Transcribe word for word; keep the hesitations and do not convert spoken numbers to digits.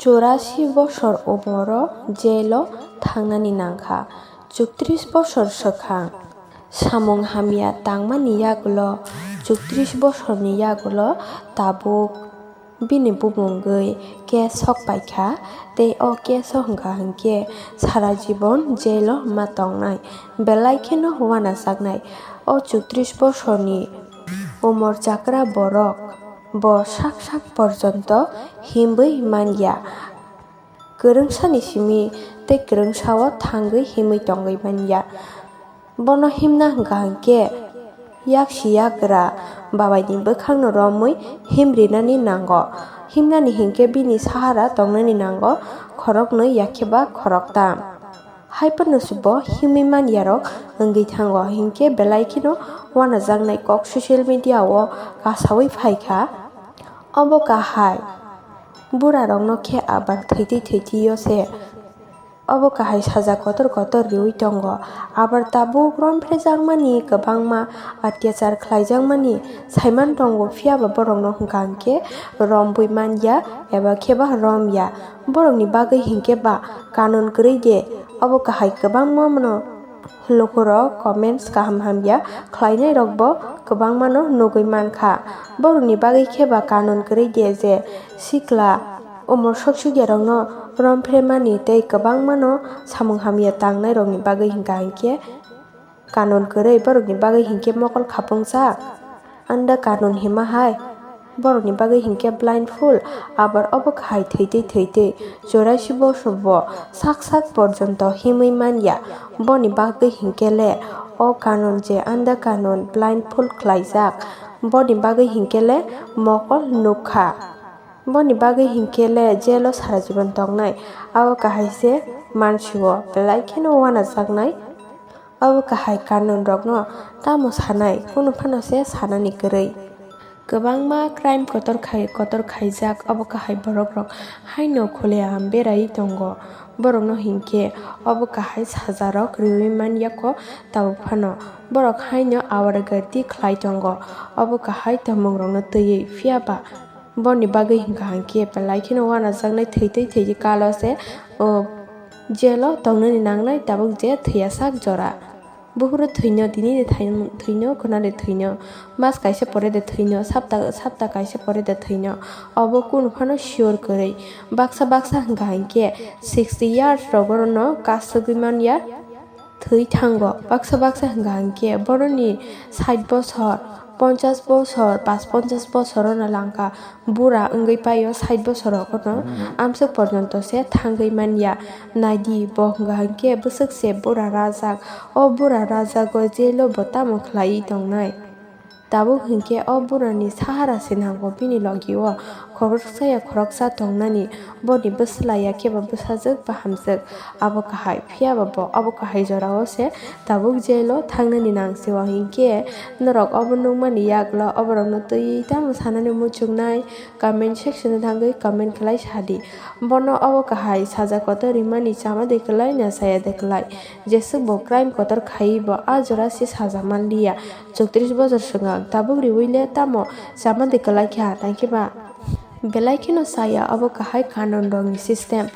Churasi bosor umoro jailo thangnani nangkha. Chuktrish bosor swkang samung hamya tangmani yagulo, chuktrish bosorni yagulo tabuk bini bumungwi case sok paikha, tei o case o hwnkha hwnkhe sara jibon jailo ma tongnai, belai kheno uanajaknai. O chuktrish bosorni umor chakra borok bo sak sak porjonto himwi manya. Kwrwngsani simi tei kwrwngsao thangwi himwi tongwi manya. Bono himna hwnkha hwnkhe yaksi yagra babaini bwkhakno romwi himrinani nango. Himnani hinkhe bini sahara tongnani nango khoroknwi yakheba khoroktam. Haiphano se bo himwi manyarok wngwi thango, hinkhe belai kheno uanajaknai kok social media o kasawi phaikha. Obo kahai burarokno khe abar thwitwi thwitwi o se. Obo kahai saja kotor kotor riwi tongo. Abar tabuk romphrejakmani kwbangma atyachar khlaijakmani saiman tongo, phiyaba borokno hwnkha hwnkhe rombwi manya eba khe ba romya. Borokni bagwi hinkhe ba kanun kwrwi de. Obo kahai kwbangma mano. Lukurok comments kaham hamya khlainairokbo kwbangmano nugwi mankha. Borokni bagwi khe ba kanun kwrwi de je sikla umor sok sukyarokno romphre mani tei kwbangmano samung hamya tangnairokni bagwi hwnkha hwnkhe kanun kwrwi, borokni bagwi hinkhe mokol khapungjak. Anda kanun hima hai borokni bagwi hinkhe blindfold, abar obo kahai thwitwi thwitwi churaisi bosor bo sak sak porjonto himwi manya. Boni bagwi hinkhe le o kanun je anda kanun blindfold khlaijak, boni bagwi hinkhe le mokol nukha. Boni bagwi hinkhe le jailo sara jibon tongnai. Abo kahai se mansio belai kheno uanajaknai. Abo kahai kanun rokno tamo sanai, kunu phano se sanani kwrwi. Kwbangma crime kotor khai, kotor khaijak obo kahai borok rok haino khulea beraiwi tongo. Borokno hinkhe obo kahai saja rok riwi manya kho tabuk phano. Borok haino awaragati khlai tongo obo kahai tongmung rokno twiwi, phiyaba boni bagwi hwnkha hwnkhe belai kheno uanajaknai, thwitwi thwitwi kalo se o jailo tongnani nangnai tabuk je thwiya sak jora. Buphuru thwino, tini de thai-, thwino, khuna de thwino, mas kaisa pore de thwino, sapta, sapta kaisa pore de thwino. Obo kunu phano sure kwrwi. Baksa baksa hwnkha hwnkhe sixty years rok borokno kasugwi manya. Thwi thango. Baksa baksa hwnkha hwnkhe boroni sait bosor, ponchas bosor, pas ponchas bosor ono langkha. Bura wngwi paio sait bosor rok ono. Amswk porjonto se thangwi manya. Naidi, bo hwnkha hwnkhe bwswk se bura rajak. O bura rajago jailo bo tamo khlaiwi tongnai? Tabuk hinkhe o burani sahara se nango bini logi o khoroksa ya khoroksa tongnani, boni bwsla ya khe ba bwsajwk ba hamjwk, abo kahai. Phiya ba bo abo kahai jora o se tabuk jail o thangnani nang se o. Hinkhe norok obo nukmani yagulo oborokno twi tamo sanani muchungnai, comment section o thangwi comment khlai sadi. Bono obo kahai saja kotor rimani chama de kwlai na chaya de kwlai. Jeswk bo crime kotor khaiwi bo a jora se saja manliya. Chwktris bojor swkang tabuk riwi le tamo chama de kwlai kha, tangkhe ba belai kheno chaya obo kahai kanun rokni system.